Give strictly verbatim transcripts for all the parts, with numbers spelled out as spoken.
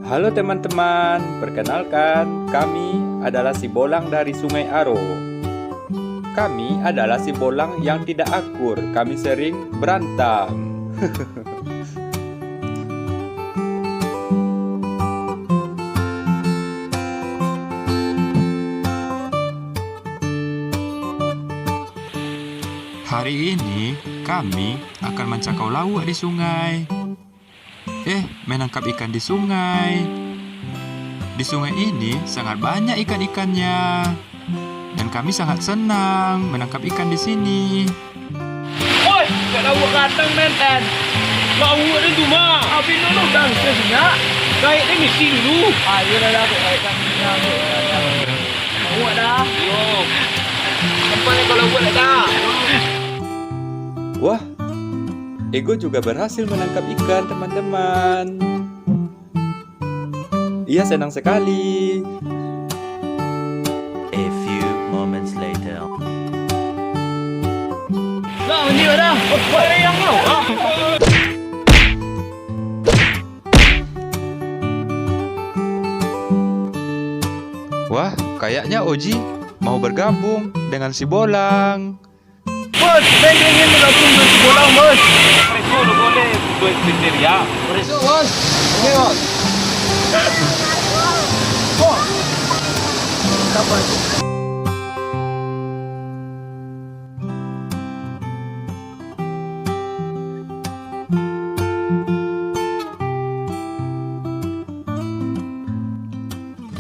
Halo teman-teman, perkenalkan, kami adalah si Bolang dari Sungai Aro. Kami adalah si Bolang yang tidak akur, kami sering berantem. Hari ini kami akan mancakau lauak di sungai. Eh, menangkap ikan di sungai. Di sungai ini sangat banyak ikan-ikannya. Dan kami sangat senang menangkap ikan di sini. Woi, kat lauak kadang, men, kan? Lauak tu cuma. Abis tu, lu dah senyap. Gaek dia misi dulu. Ah, iyolah, dah, gaek kan. Lauak dah. Yo. Tempat ni kalau buat dah. Wah, Ego juga berhasil menangkap ikan, teman-teman. Ia senang sekali. A few moments later. Lah, mandi dah. Oh, buat yang kau. Ah. Wah, kayaknya Oji mau bergabung dengan si Bolang. Bos, saya ingin bergabung dengan si Bolang, Bos. Mereka udah boleh sesuai kriteria. Mereka, Bos. Oke, Bos. Bos. Sabar.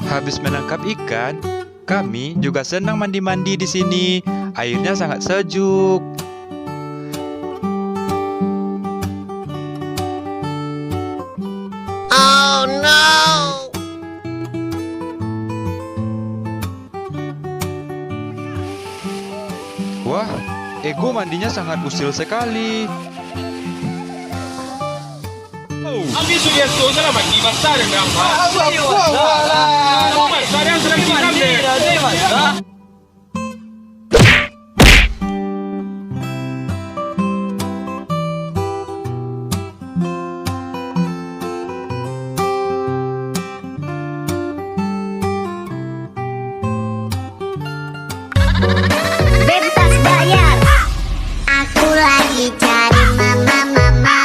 Habis menangkap ikan, kami juga senang mandi-mandi di sini. Airnya sangat sejuk. Oh no! Wah, Ego mandinya sangat usil sekali. Ambil Sulianto, salah mandi, basah dia nampak. Basah dia, salah mandi, basah. Bebas bayar. Aku lagi cari mama-mama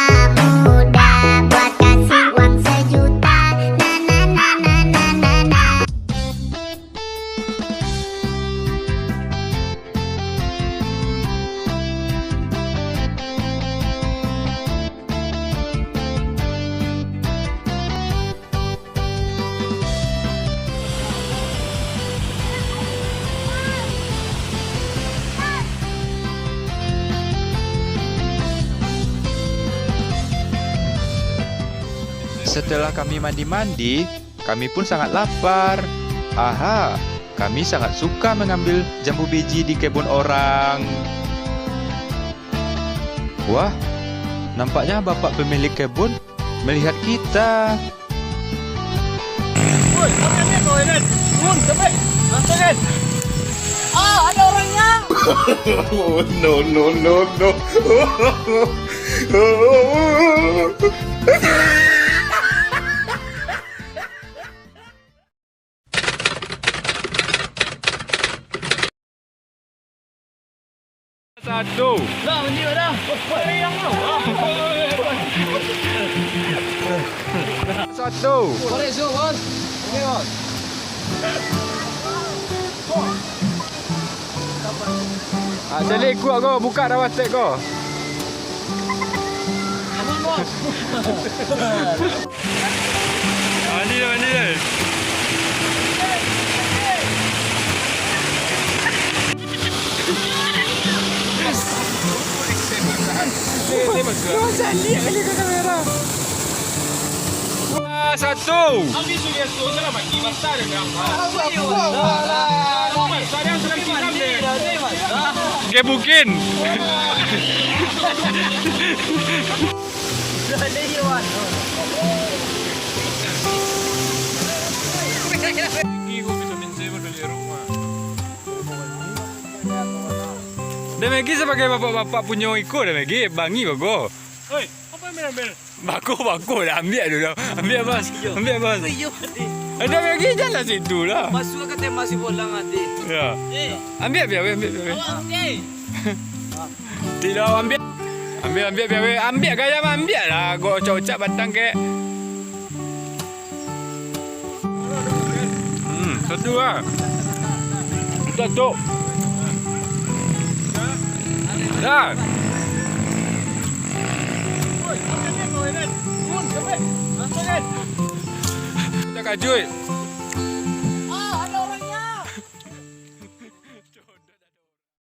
muda buat kasih uang sejuta. Na, na, na, na, na, na, na. Setelah kami mandi-mandi, kami pun sangat lapar. Aha, kami sangat suka mengambil jambu biji di kebun orang. Wah, nampaknya bapak pemilik kebun melihat kita. Woi, sampai ni kau, Eren. Turun, sampai. Langsung, Eren. Ah, ada orangnya. No, no, no, no. Satu. Lah, ini dah. Satu. Korek, so, bos. Ini, bos. Ah, calik kuat ko, buka dah watek ko. Aman, bos. Mandi dah, mandi dah. Kau caliak kali ka kamera. Ah, satu. Ambil Sulianto, salah mandi, basah dia nampak. Gebukin. Dek Megi sabagai bapak-bapak punyo iko, Dek Megi, bangi bago. Oi, apa yang ambil-ambil? Bagus, bagus lah. Ambiak dulu. Ambiak, Mas. Ambiak, Mas. Iyo, Adi. Ada lagi, janganlah situ lah. Masuk ka tema si bolang, Adi. Ya. Eh. Ambiak, ambiak, ambiak, ambiak. Awak Adi. Tidak, ambiak. Ambiak, ambiak, ambiak, ambiak. Ambiak gaya mah, ambiak lah. Kok ocak-ocak batang kek. Hmm, satu lah. Satu. Dah. Kita kajuit.